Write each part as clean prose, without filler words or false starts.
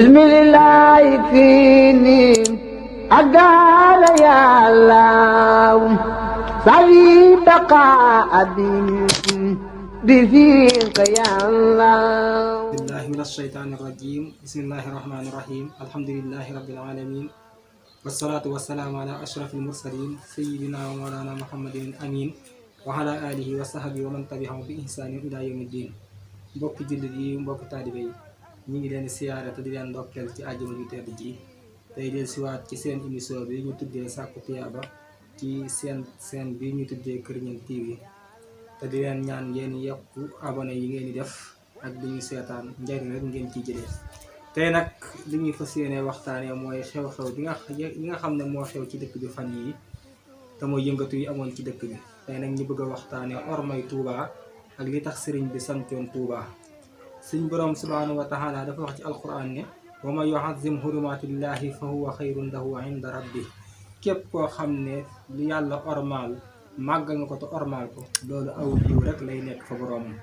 bismillahi fini agala ya Allah sawi baqa abin bifika ya Allah billahi minash shaitanir rajim bismillahir rahmanir rahim alhamdulillahi rabbil alamin wassalatu wassalamu ala ashrafil mursalin sayyidina wa mawlana muhammadin amin wa ala alihi wa sahbihi wa man tabi'ahum bi ihsanin ila yawmiddin. Mbokki jullit yi, mbokki taalibe yi, ñu ngi leen di siyaare te di leen ndokkeel ci àjjuma ju tedd ji tey del siwaat ci seen émission bi ñu tuddee Sàkku Tiyaaba ci seen bi ñu tuddee Kër Ñang TV te di leen ñaan ngeen yokku abonné yi ngeen di def ak li ñu seetaan njariñ rek ngeen ciy jëlee. tey nag li ñuy fas yéene waxtaanee mooy xew-xew bi nga xam ne moo xew ci dëkk bi fan yi te mooy yëngatu yi amoon ci dëkk bi. tey nag ñu bëgg a waxtaanee ormay Touba ak li tax sëriñ bi santoon Touba. suñ borom subhanahu wa taala dafa wax ci alquran ne wa man yu'azzim hurumatillahi fa huwa xayrun lahu inda rabbi. képp koo xam ne lu yàlla ormaal màggal nga ko te ormaal ko loolu aw yiw rek lay nekk fa boroomam,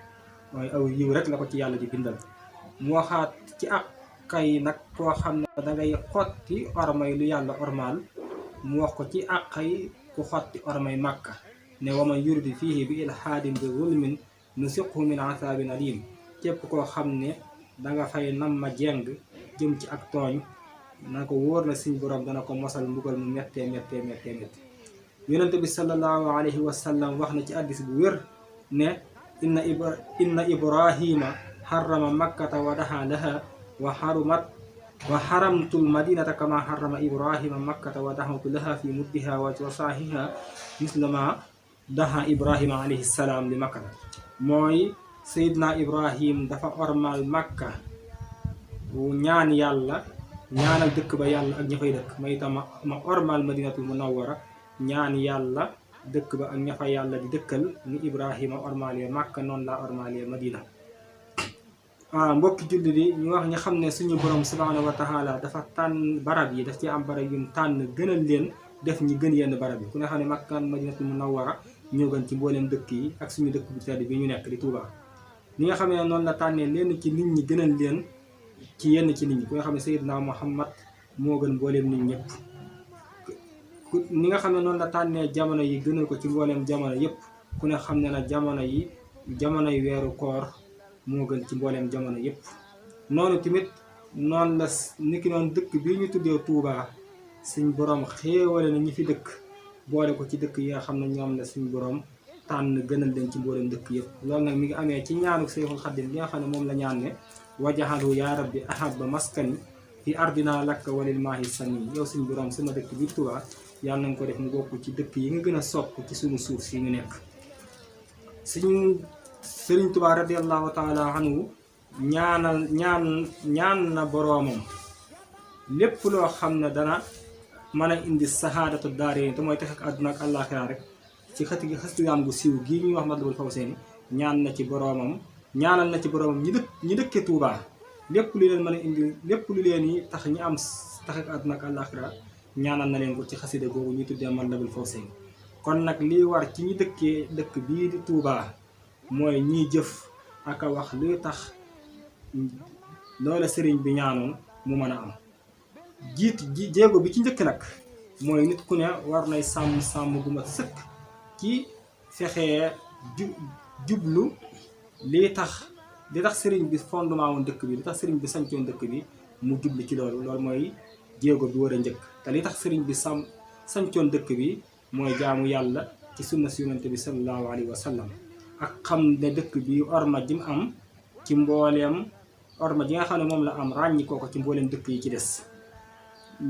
mooy aw yiw rek la ko ci yàlla di bindal. mu waxaat ci ak kay nag koo xam ne dangay xotti ormay lu yàlla ormaal, mu wax ko ci àqay ku xotti ormay màkka ne wa man yurdi fiihi bi ilhaadin bi zulmin nusiqhu min azaabin aliim. képp koo xam ne danga fay nam ma jeng jëm ci ak tooñ na ko wóor na suñ borom dana ko mosal mbugal mu méttee yonent bi sallallahu alayhi wa sallam wax na ci hadiis bu wér ne inna ibrahima harrama makkata wa daha laha wa haramtul madinata kama harrama ibrahima makkata wa dahawtu laha fi muddiha wa saahiha mislama daha ibrahima alayhi salaam li makkata. mooy Seydina Ibrahim dafa ormal Makka bu ñaan yàlla ñaanal dëkk ba yàlla ak ña fay dëkk, may itam ma ormal Madinatul Munawwara ñaan yàlla dëkk ba ak ña fa yàlla di dëkkal ni Ibrahima ormalee Makka noonu laa ormalee Madina. mbokki jullit yi ñu wax ñu xam ne suñu borom subhanahu wa taala dafa tànn barab yi, daf ci am barab yum tànn gënal leen def ñi gën yenn barab yi. ku ne xam ne Makka Madinatul Munawwara ñoo gën ci mbooleem dëkk yi ak suñu dëkk bu tedd bi ñu nekk di Touba. ni nga xam ne noonu la tànnee leen ci nit ñi gënal leen ci yenn ci nit ñi. ku nga xam ne Seydina Muhammad moo gën mbooleem nit ñëpp. ni nga xam ne noonu la tànnee jamono yi gënal ko ci mbooleem jamono yëpp. ku ne xam ne na jamonoy weeru koor moo gën ci mbooleem jamono yëpp. noonu tamit noonu la niki noonu dëkk bii ñu tuddee Touba suñ borom xéewale na ñi fi dëkk boole ko ci dëkk yi nga xam ne ñoom la suñ borom tànn gënal leen ci mboolem dëkk yëpp. loolu nag mi ngi amee ci ñaanu Seexul Xaddim bi nga xam ne moom la ñaan ne wajahalu yaa rabbi ahabba maskani fi ardina lakka walil maahi sani. yow suñu borom sama dëkk bi Touba yàlla na nga ko def mu bokk ci dëkk yi nga gën a sopp ci suñu suuf si ñu nekk. suñu Sëriñ Touba radiallahu taala anhu ñaan na boroomam lépp loo xam ne dana mën a indi sahaadatu daarayni te mooy texe ak àdduna ak àllaaxira rek ci xëstigaam gu siiw gii ñuy wax Matlabul Fawzayni ñaanal na ci boroomam ñi dëkke Touba lépp lu leen mën a indi lépp lu leen yi tax ñi am tax ak àdduna ak àllaaxira ñaanal na leen ko ci xasida googu ñuy tuddee Matlabul Fawzayni. kon nag liy war ci ñi dëkkee dëkk bii di Touba mooy ñiy jëf ak a wax luy tax loola sëriñ bi ñaanoon mu mën a am. jéego bi ci njëkk nag mooy nit ku ne war nay sàmm gu mat sëkk ci fexee jublu li tax sëriñ bi fondement woon dëkk bi, li tax sëriñ bi sancoon dëkk bi mu jublu ci loolu mooy jéego bi war a njëkk. te li tax sëriñ bi sancoon dëkk bi mooy jaamu yàlla ci sunna si yonent bi sallallahu alayhi wa sallam ak xam ne dëkk bi orma ji mu am ci mbooleem orma ji nga xam ne moom la am ràññi ko ci mbooleem dëkk yi ci des.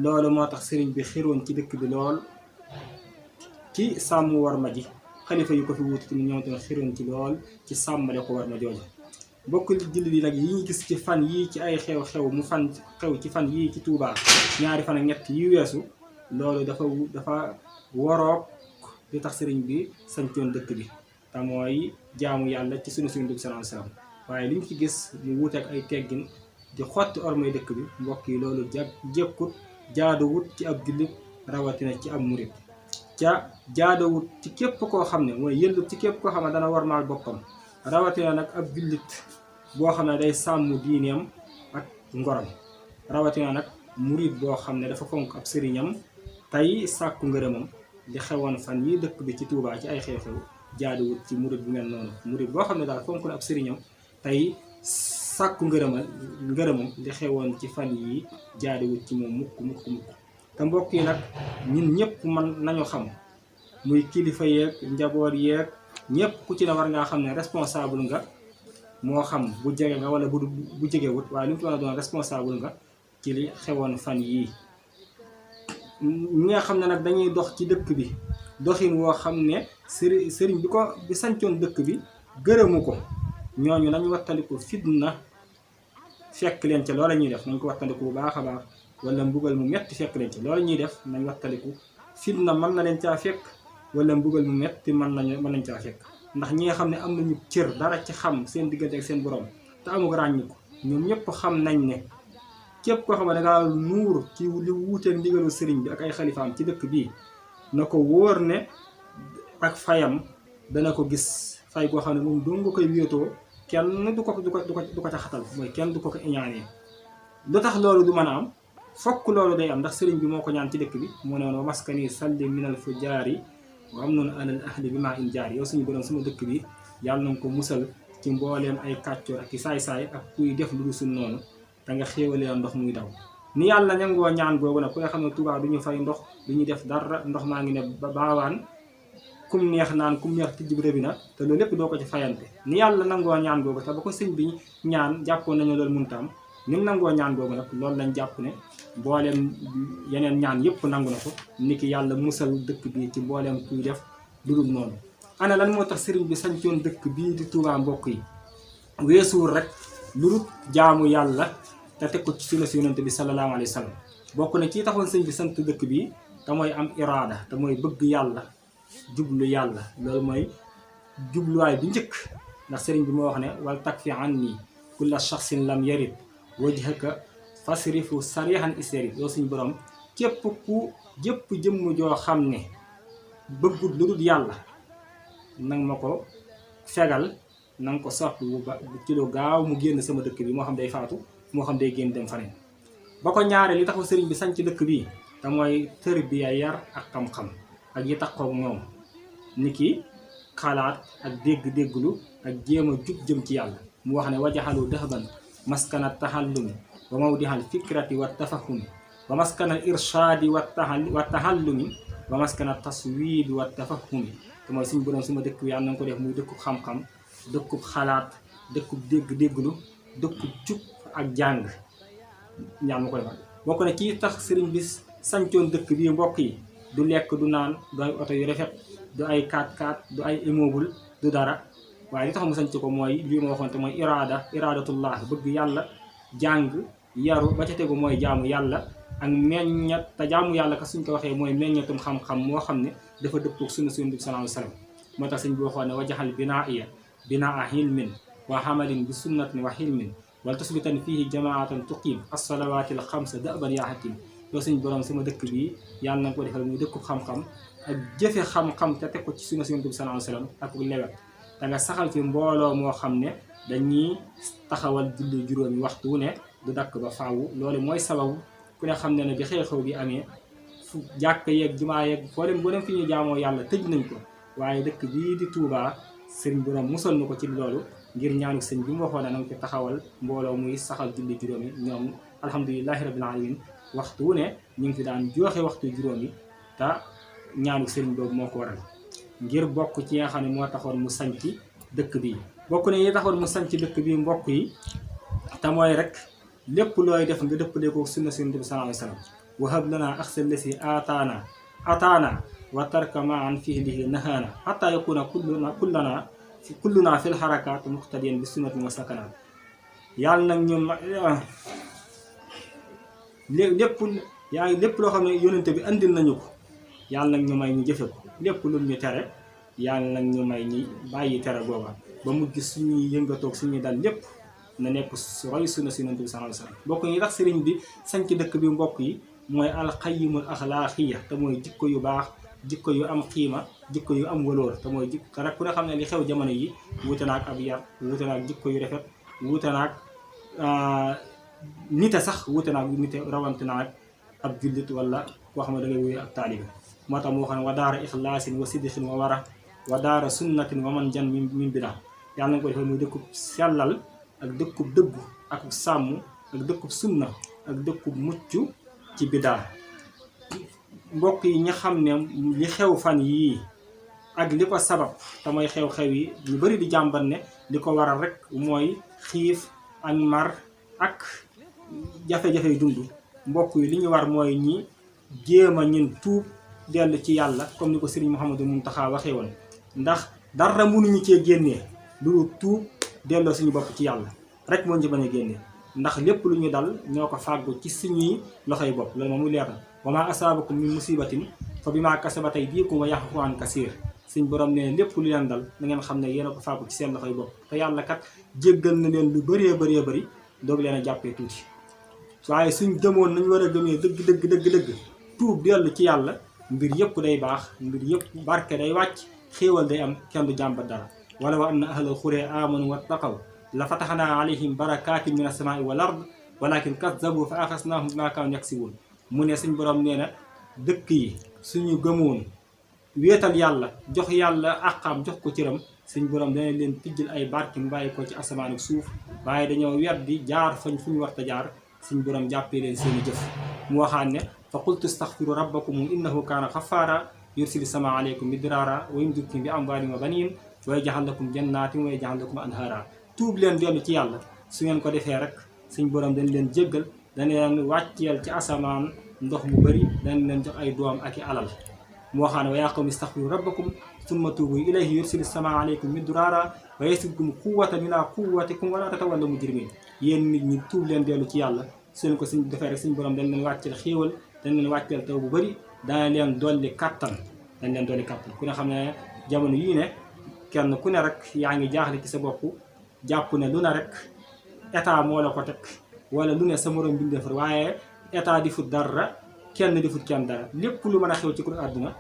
loolu moo tax sëriñ bi xiroon ci dëkk bi lool ci sàmm warma ji. xalifa yu ko fi wuutu tamit ñoom tamit xiroon ci lool ci sàmmale ko warma jooju. bokk jullit yi nag yi ñu gis ci fan yii ci ay xew-xew mu xew ci fan yii ci Touba ñaari fan ak ñett yi weesu, loolu dafa waroog li tax sëriñ bi sancoon dëkk bi te mooy jaamu yàlla ci sunu dugg sallallahu alayhi wasallam. waaye li ñu ci gis mu wuuteeg ay teggin di xotti ormay dëkk bi, mbokk yi loolu jékkut jaadowut ci ab jullit rawatina ci ab murit. jaadowut ci képp koo xam ne mooy yëllut ci képp koo xam ne dana warmaal boppam rawatina nag ab jullit boo xam ne day sàmm diineem ak ngoram. rawatina nag murid boo xam ne dafa fonk ab sëriñam tey sàkku ngërëmam li xewoon fan yi dëkk bi ci Touba ci ay xew-xew jaaduwut ci murid bu mel noonu murid boo xam ne daal fonk na ab sëriñam tey sàkku ngërëmam li xewoon ci fan yi jaaduwut ci moom mukk te mbokk yi nag ñun ñëpp man nañu xam muy kilifa yeeg njaboot yeeg ñëpp ku ci ne war ngaa xam ne responsable nga moo xam bu jege nga wala bu jegewut waaye li mu ci war a doon responsable nga ci li xewoon fan yii ñi nga xam ne nag dañuy dox ci dëkk bi doxin woo xam ne sëriñ bi sancoon dëkk bi gërëmu ko ñooñu nañ wattandiku fitna fekk leen ca loola ñuy def nañ ko wattandiku bu baax a baax wala mbugal mu metti fekk leen ca loola ñuy def nañ wattandiku fitna mën na leen caa fekk wala mbugal mu metti mën nañ caa fekk ndax ñi nga xam ne am nañu cër dara ci xam seen diggante ak seen borom te amul ràññiku ñoom ñëpp xam nañ ne képp koo xam ne dangaa nuur ci li wuuteeg ndigalu sëriñ bi ak ay xalifaam ci dëkk bii na ko wóor ne ak fayam dana ko gis fay goo xam ne moom dong nga koy wéetoo kenn du ko ca xatal mooy kenn du ko iñaanee lu tax loolu du mën a am fokk loolu day am ndax sëriñ bi moo ko ñaan ci dëkk bi moo ne woon wa maskani salli minal fujaari wa am noonu alal ahli bi maa in jaar yow suñu borom sama dëkk bi yàlla na ko musal ci mbooleem ay kàccoor ak i saay-saay ak kuy def lu dul suñ noonu te nga xéewalee ndox muy daw ni yàlla nangoo ñaan googu nag ku nga xam ne Tuubaa du ñu fay ndox du ñu def dara ndox maa ngi ne baawaan kum neex naan kum neex tijjib rëbi na te loolu lépp doo ko ci fayante ni yàlla nangoo ñaan googu te ba ko sëñ bi ñaan jàppoon nañu loolu muntaam ni mu nangoo ñaan googu nag loolu lañ jàpp ne mbooleem yeneen ñaan yëpp nangu na ko niki yàlla musal dëkk bi ci mbooleem kuy def lu dul noonu ana lan moo tax sëriñ bi sañcoon dëkk bii di Touba mbokk yi weesuwul rek lu dul jaamu yàlla te teg ko ci sunna si yonent bi sallallahu alayhi wa sallam bokk na ci taxoon sëñ bi sant dëkk bi te mooy am iraada te mooy bëgg yàlla jublu yàlla loolu mooy jubluwaay bi njëkk ndax sëriñ bi moo wax ne wal takfi anni kulla shaxsin lam yarid wajhaka fasrifu sarihan istari yow suñu borom képp jëmm joo xam ne bëggut lu dul yàlla nang ma ko fegal nanga ko soppi ci lu gaaw mu génn sama dëkk bi moo xam day faatu moo xam day génn dem faneen ba ko ñaare li taxu sëriñ bi sañ ci dëkk bi te mooy tërbiya yar ak xam-xam ak yi taxoog ñoom ni ki xalaat ak dégg-dégglu ak jéem a jëm ci yàlla mu wax ne wajaxalu dahban maskana tahallumi wa mawdihal fikrati wa tafahumi wa maskana irshaadi wa tahallumi wa maskana taswibi wa tafahumi te mooy suñu borom suma dëkk bi yàlla na nga ko def muy dëkkub xam-xam dëkkub xalaat dëkkub dégg-dégglu dëkkub jub ak jàng ñaan ma koy wax bokk na ci tax sëriñ bi sancoon dëkk bii mbokk yi du lekk du naan du ay oto yu rafet du ay 4x4 du ay immeuble du dara waaye li tax mu sanc ko mooy lii ma waxoon te mooy iradatullah bëgg yàlla jàng yaru ba ca tegu mooy jaamu yàlla ak meññat te jaamu yàlla ka suñ ko waxee mooy meññatum xam-xam moo xam ne dafa dëppoog sunna si Yonent bi sallallahu alayhi wa sallam moo tax sëñ bi waxoon ne wajaxal binaa hilmin wa hamalin bi sunnatin wa hilmin wala tasbitan fihi jamaatan tuqim as-salawaatil xamsa da'ban yaa hakim yow suñu borom sama dëkk bi yàlla na ko defal muy dëkku xam-xam ak jëfe xam-xam te teg ko ci sunna si Yonent bi sallallahu alayhi wa sallam ak lewet da nga saxal fi mbooloo moo xam ne dañuy taxawal julli juróomi waxtu ne du dakk ba faawu loolu mooy sababu ku ne xam ne ne bi xew-xew bi amee fu jàkk yeeg jumaa yeeg foo dem boo dem fi ñuy jaamoo yàlla tëj nañ ko waaye dëkk bii di Touba sëriñ borom musal na ko ci loolu ngir ñaanu sëñ bi mu waxoon ne nanga ko taxawal mbooloo muy saxal julli juróomi ñoom alhamdulilahi rabbil alamin waxtu ne ñu ngi fi daan joxe waxtu juróomi te ñaanu sëriñ boobu moo ko waral ngir bokk ci nga xam ne moo taxoon mu sanc dëkk bi bokk ne yi taxoon mu sanc dëkk bi mbokk yi te mooy rek lépp looy def nga dëppale ko sunna si Yonent bi sallallahu alayhi wa sallam wahab lana axsa lasi ataana wa tarka maan fihlihi nahaana xataa yakuna kulluna fil xarakaat muqtadiyan bi sunnatin wa sakanaat yàlla nag ñu lépp loo xam ne yónnente bi andil nañu ko yàlla nag ñu may ñu jëfe ko lépp lu ñu tere yàlla nag ñu may ñi bàyyi tere booba ba mujj suñuy yëngatoog suñuy dal lépp na nekk roy sunna si Yonent bi sallallahu alayhi wa sallam mbokk yi tax sëriñ bi sanc dëkk bi mbokk yi mooy alxayimul axlaaqiya te mooy jikko yu baax jikko yu am xiima jikko yu am waloor te mooy jikko rek ku ne xam ne li xew jamono yi wuute naag ab yar wuute naag jikko yu rafet wuute naag nite sax wute naa nite rawante naa ak ab jullit wala koo xam ne da ngay wuyu ab taalibe moo tax mu waxoon wa daara ixlaasin wa sidixin wa wara wa daara sunnatin wa man jan min bidaa yàlla na ko defee muy dëkkub sellal ak dëkkub dëggu ak sàmm ak dëkkub sunna ak dëkkub mucc ci bidaa mbokk yi ña xam ne li xew fan yii ak li ko sabab te mooy xew-xew yi ñu bari di jàmbat ne li ko waral rek mooy xiif ak mar ak jafe-jafe yu dund mbokk yi li ñu war mooy ñi jéem a ñun tuub dellu ci yàlla comme ni ko Serigne Mouhamadou Mountakha waxee woon ndax dara mënuñu cee génnee lu tuub delloo suñu bopp ci yàlla rek moo ñu ci bañ a génnee ndax lépp lu ñu dal ñoo ko fàggu ci suñuy loxoy bopp loolu moom muy leer na wa maa asaabakum min musibatin fa bimaa kasabat aydiikum wa ya'fuu an kasiir suñ borom ne lépp lu leen dal na ngeen xam ne yéen a ko fàggu ci seen loxoy bopp te yàlla kat jéggal na leen lu bëree bëri doog leen a jàppee tuuti waaye suñ gëmoon nañ war a gëmee dëgg tuub dellu ci yàlla mbir yëpp day baax mbir yëpp barke day wàcc xéewal day am kenn du jàmbat dara wala wa anna ahlal xuree amanu wattaqaw la fataxnaa alayhim barakatin min as-samaa'i wal ard walakin kazzabu fa axasnaahum bimaa kaanu yaksibuun mu ne suñ borom nee na dëkk yi suñu gëmoon wéetal yàlla jox yàlla àqaam jox ko cëram suñ borom dana leen tijjal ay barke mu bàyyi ko ci asamaan ak suuf waaye dañoo weddi jaar fañ fu ñu war a jaar suñ borom jàppee leen seeni jëf mu waxaan ne fa qultu astaghfiru rabbakum innahu kaana xaffaara yursili sama aleykum midraara wa yumdidkum bi amwaalin wa baniin wa yaj'al lakum jannaatin wa yaj'al lakum anhaara tuub leen dellu ci yàlla su ngeen ko defee rek suñ borom dañ leen jéggal dañ leen wàcceel ci asamaan ndox mu bëri dañ leen jox ay doom ak i alal mu waxaan ne wa yaa qawmi astaghfiru rabbakum summa tuubu ilayhi yursili sama aleykum midraara wa yazidkum quwwatan ilaa quwwatikum wa laa tatawallaw mujrimiin yéen nit ñi tuub leen dellu ci yàlla su ko suñ defee rek suñ borom dañ leen wàcceel xéewal dañ leen wàcceel taw bu bëri dana leen dolli kattan dañ leen dolli kattan ku ne xam ne jamono yii ne kenn ku ne rek yaa ngi jaaxle ci sa bopp jàpp ne lu ne rek état moo la ko teg wala lu ne sa morom bindee fa waaye état di fut dara kenn di fut kenn dara lépp lu mën a xew ci kur àdduna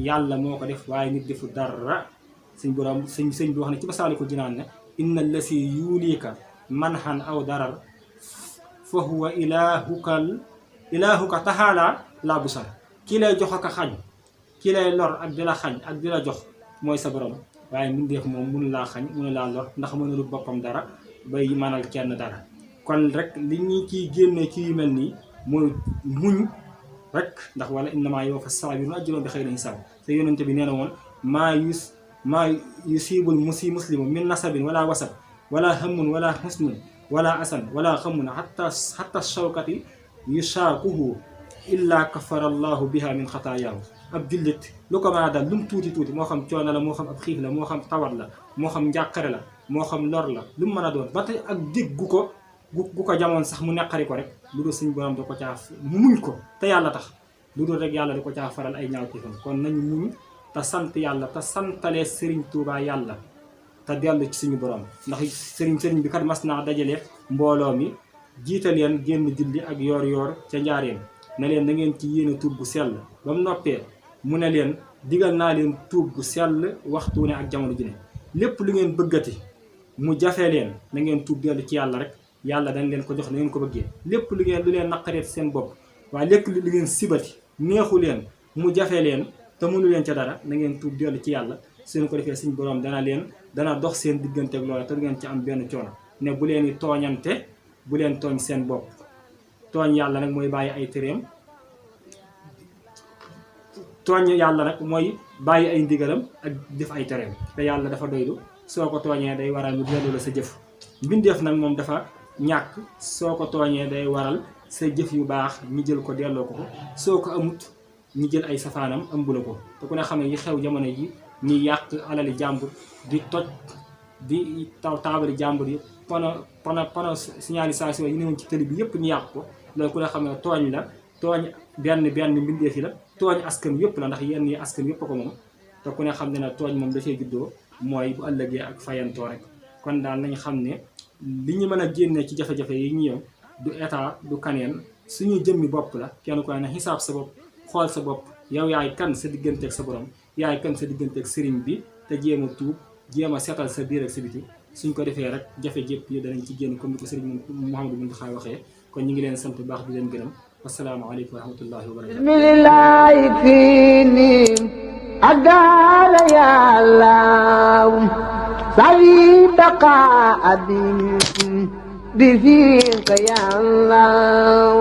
yàlla moo ko def waaye nit di fut dara suñ borom sëñ bi wax ne ci Masaalikul Jinaan ne inna lasi yuulika manhan aw darar fa huwa ilaahuka taxaalaa laa busar kii lay jox ak a xañ kii lay lor ak di la xañ ak di la jox mooy sa borom waaye mbindeef moom mënu laa xañ mënu laa lor ndax mënulu boppam dara bay mënal kenn dara kon rek li ñu ciy génne ci yu mel nii mooy muñ rek ndax wala innamaa yuwaffa saabiriina ajrahum bi xayri hisaab te yonente bi nee na woon maa yusiibul muslimu min nasabin wala wasab wala hammun wala husnun wala asan wala xamun hatta shawkati yushaakuhu illa kafara allahu biha min xataayaahu ab jullit lu ko mën a dal lu mu tuuti moo xam coono la moo xam ab xiif la moo xam tawat la moo xam njàqare la moo xam lor la lu mu mën a doon ba tey ak dégg gu ko jamoon sax mu neqari ko rek lu dul suñ borom da ko caa mu muñ ko te yàlla tax lu dul rek yàlla da ko caa faral ay ñaawteefam kon nañu muñ te sant yàlla te santalee Serigne Touba yàlla te dellu ci suñu borom ndax sëriñ bi kat mas naa dajale mbooloo mi jiite leen génn julli ak yoor ca njaareem ne leen da ngeen ci yéene tuub gu sell ba mu noppee mu ne leen digal naa leen tuub gu sell waxtu ne ak jamono ji ne lépp lu ngeen bëggati mu jafee leen na ngeen tuub dellu ci yàlla rek yàlla dañ leen ko jox na ngeen ko bëggee lépp lu leen naqareet seen bopp waaye lépp lu ngeen sibati neexu leen mu jafee leen te mënu leen ca dara na ngeen tuub dellu ci yàlla suñu ko defee suñu borom dana dox seen diggante ak loola te du ngeen ci am benn coono ne bu leen di tooñante bu leen tooñ seen bopp tooñ yàlla nag mooy bàyyi ay tereem tooñ yàlla nag mooy bàyyi ay ndigalam ak def ay tereem te yàlla dafa doylu soo ko tooñee day waral mu delloo la sa jëf mbindeef nag moom dafa ñàkk soo ko tooñee day waral sa jëf yu baax ñi jël ko delloo ko soo ko amut ñi jël ay safaanam ëmb la ko te ku ne xam ne yi xew jamono yi ñi yàq alali jàmbur di toj di taabali jàmbur yi pono signalisation yi newoon ci télé bi yëpp ñu yàq ko loolu ku ne xam ne tooñ la tooñ benn mbindeef yi la tooñ askan yëpp la ndax yenn yi askan yëpp ko moom te ku ne xam ne tooñ moom dafay juddoo mooy bu ëllëgee ak fayantoo rek kon daal nañ xam ne li ñu mën a génne ci jafe-jafe yi ñëw du état du kaneen suñu jëmmi bopp la kenn ku ne xisaab sa bopp xool sa bopp yow yaay kan sa digganteeg sa borom yaay kan sa digganteeg sëriñ bi te jéem a tuub jéem a seetal sa biir ak sa biti suñ ko defee rek jafe jépp yi danañ ci génn comme ni ko sëriñ Mouhamadou Mountakha waxee kon ñu ngi leen sant bu baax di leen gërëm wasalaamaaleykum wa rahmatullahi wa barakatu bismillahi fiini adala yàllaw sawi baqa abi bi fiika yàllaw